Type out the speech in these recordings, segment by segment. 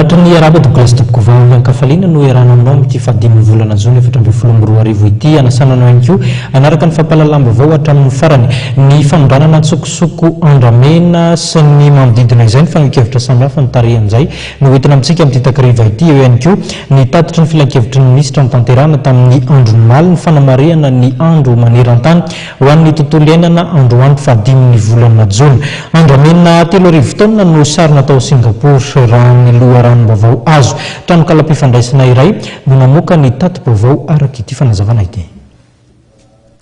Anatin'ny arahaba tompokolahy sy tompokovavy an-kafaliana no iarahana aminao amin'ity fahadimin'ny volana jona 2014 ity. Anasana anao ihany koa hanaraka ny fampahalalam-baovao hatramin'ny farany. Ny fanondranana an-tsokosoko andramena sy ny manodidina izay, ny fanehoan-kevitra samihafa no tarehin'izay no hoentina amintsika amin'ity takariva ity. Eo ihany koa ny tatitry ny filankevitry ny minisitra notanterahina tamin'ny andron'ny omaly, ny fanamarihana ny andro maneran-tany ho an'ny tontolo iainana androany fahadimin'ny volana jona. Andramena 3000 taonina no sarona tao Singapour, raha ny loharanom-baovao azo. Tranokalam-pifandraisana iray no namoaka ny tati-baovao araka ity fanazavana ity.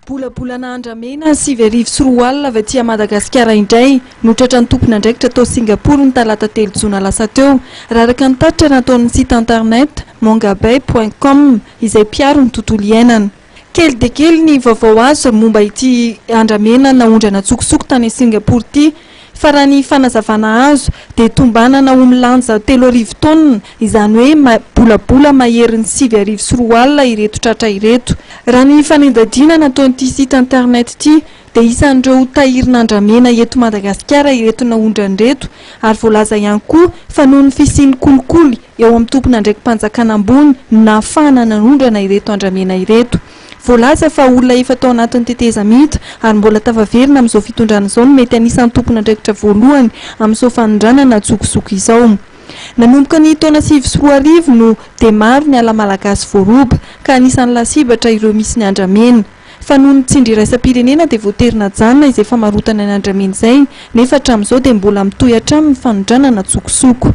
Bolabolana andramena 2009 avy aty Madagasikara indray no tratran'ny tompon'andraikitra tao Singapour ny talata telo jona lasa teo, raha araka ny tatitra nataon'ny site internet mongabay point com izay mpiaro ny tontolo iainana. Kely dia kely ny vaovao azo momba ity andramena naondrana an-tsokosoko tany Singapour ity, fa raha ny fanazavana azo dia tombanana ho milanja 3000 taonina, izany hoe bolabola maherin'ny 2009 ireto tratra ireto. Raha ny fanendadiana nataon'ity site internet ity dia isan'ireo tahirin'andramena eto Madagasikara ireto naondrana ireto ary voalaza ihany koa fa noho ny fisian'ny kolikoly eo amin'ny tompon'andraiki-panjakana ambony no nahafahana nanondrana ireto andramena ireto. Voalaza fa olona efa tao anatin'ny tetezamita ary mbola tafaverina amin'izao fitondrana izao no mety anisan'ny tompon'andraikitra voalohany amin'izao fanondranana antsokosoko izao. Nanomboka ny taona 2009 no dia maro ny ala malagasy voaroba ka anisan'ny lasibatra ireo misy ny andramena. Fa noho ny tsindry iraisam-pirenena dia voatery najanona izay famarotana ny andramena izay nefa hatramin'izao dia mbola mitohy hatrany ny fanondranana antsokosoko.